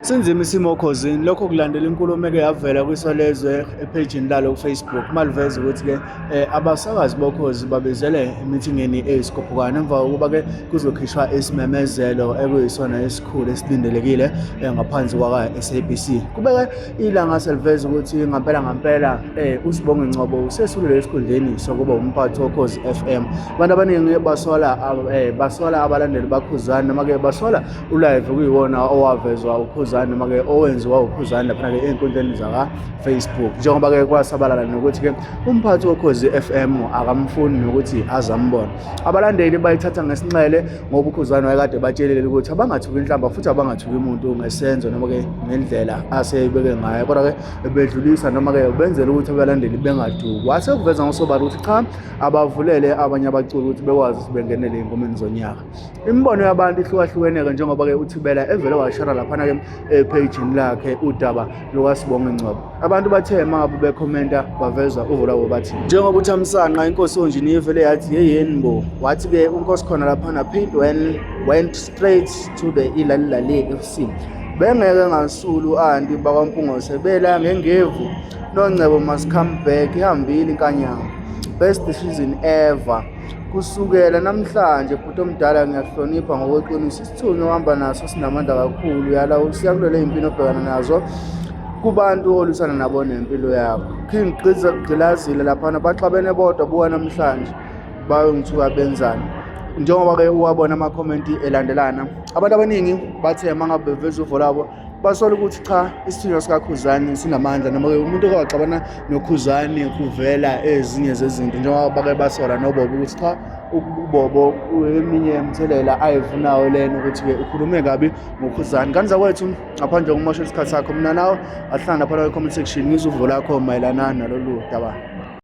Sinzima isimo oKhozini, lokho kulandela inkulumo eke yavela kwiSolezwe ephejini lalo kuFacebook maliveza ukuthi-ke abasakazi boKhozi babizele emithingeni eyisigubhukane emva kokuba-ke kuzokhishwa isimemezelo ekuyisona esikhulu esilindelekile ngaphansi kwaka-SABC. Kubeke ilanga seliveza ukuthi ngampela ngampela uSibonge Ngcobo usesulele esikhundleni sokuba umphathi woKhozi FM. Abantu abaningi basola basola abalandeli baKhuzani noma-ke basola ulive kuyiwona owavezwa uKhuzani noma-ke owenziwa uKhuzani laphana-ke ey'nkundleni zaka-Facebook njengoba-ke kwasabalala nokuthi-ke umphathi woKhozi FM akamfuni nokuthi azambone. Abalandeli bayithatha ngesinxele ngoba uKhuzani wayekade batshelile ukuthi abangathuki inhlamba futhi abangathuki umuntu ngesenzo noma-ke ngendlela aseyibeke ngayo, kodwa-ke bedlulisa noma-ke benzela ukuthi abalandeli bengaduki. Wase kuveza ngosobala ukuthi cha, abavulele abanye abaculi ukuthi bekwazi ukuthi bengenele ey'ngomeni zonyaka. Imibono yabantu ihlukahlukene-ke njengoba-ke uThibela evele washera laphana-ke ephejini lakhe udaba lukaSibonge Ngcobo. Abantu bathe uma ngabe bekhomenta baveza uvo lwabo bathi njengoba uThamsanqa inkosi onjini ivele yathi yeyeni bo, wathi-ke unkosi khona laphana paint well went straight to the ilalilale FC. Bengeke ngasulu anti bakwaMpungose bela ngengevu noNgcebo must come back, ihambile inkanyamba, best season ever. Kusukela namhlanje bhuti omdala ngiyakuhlonipha ngokweqiniso, isithunywa ohamba naso sinamandla kakhulu, yala usiya kulelo ey'mpini obhekana nazo kubantu olwisana nabo nempilo yakho. King Gqiza Gqilazile laphana baxabene bodwa, buka namhlanje bayongithuka benzani. Njengoba-ke uwabona amakhomenti elandelana, abantu abaningi bathe uma ngabe beveza uvo lwabo basola ukuthi cha, isithunywa sikaKhuzani sinamandla noma-ke umuntu oke waxabana noKhuzani kuvela ezinye zezinto, njengoba bake basola noBobo ukuthi cha, uBobo eminye yemithelela ayivunayo lena ukuthi-ke ukhulume kabi ngoKhuzani. Kanti zakwethu, ngaphandle kokumosha isikhathi sakho, mina nawe ahlangana phakathi kwe-comment section ngizwe uvo lakho mayelana nalolu daba.